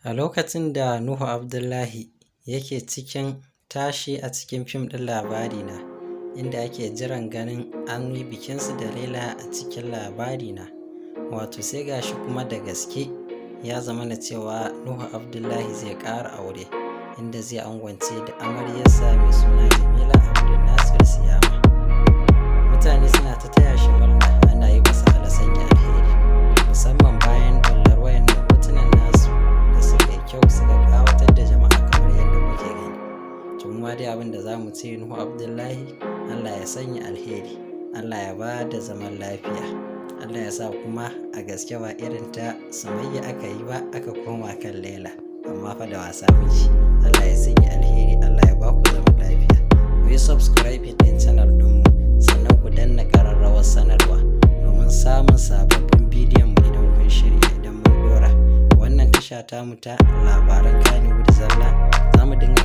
A lokacin da Nuhu Abdullahi yake cikin tashi a cikin fim ɗin Labarina, inda ake jiran ganin an yi bikinsu da Laila a cikin Labarina, wato sai gashi kuma da gaske ya zamana cewa Nuhu Abdullahi zai ƙara aure, inda zai angwance da amaryarsa mai suna Jamila Abdulnasir Siyama. Mutane suna ta taya shi murna, ana yi masa Allah sanya alheri, musamman bayan ɓullar wayannan hotunan nasu da suka yi kyau, suka ƙawatar da jama'a kamar yadda kuke gani. To, mu ma dai abin da za mu ce, Nuhu Abdullahi, Allah ya sanya alheri, Allah ya ba da zaman lafiya, Allah ya sa kuma a gaske ba irin ta Sumayya aka yi ba aka koma kan Laila, amma fa da wasa muke. Allah ya sanya alheri, Allah ya ba ku zaman lafiya. Ku yi subscribing ɗin channel ɗinmu, sannan ku danna ƙararrawar sanarwa domin samun sababbin bidiyon mu idan kun shirya, idan mun ɗora. Wannan tasha tamu ta Labaran Kannywood Zalla za mu dinga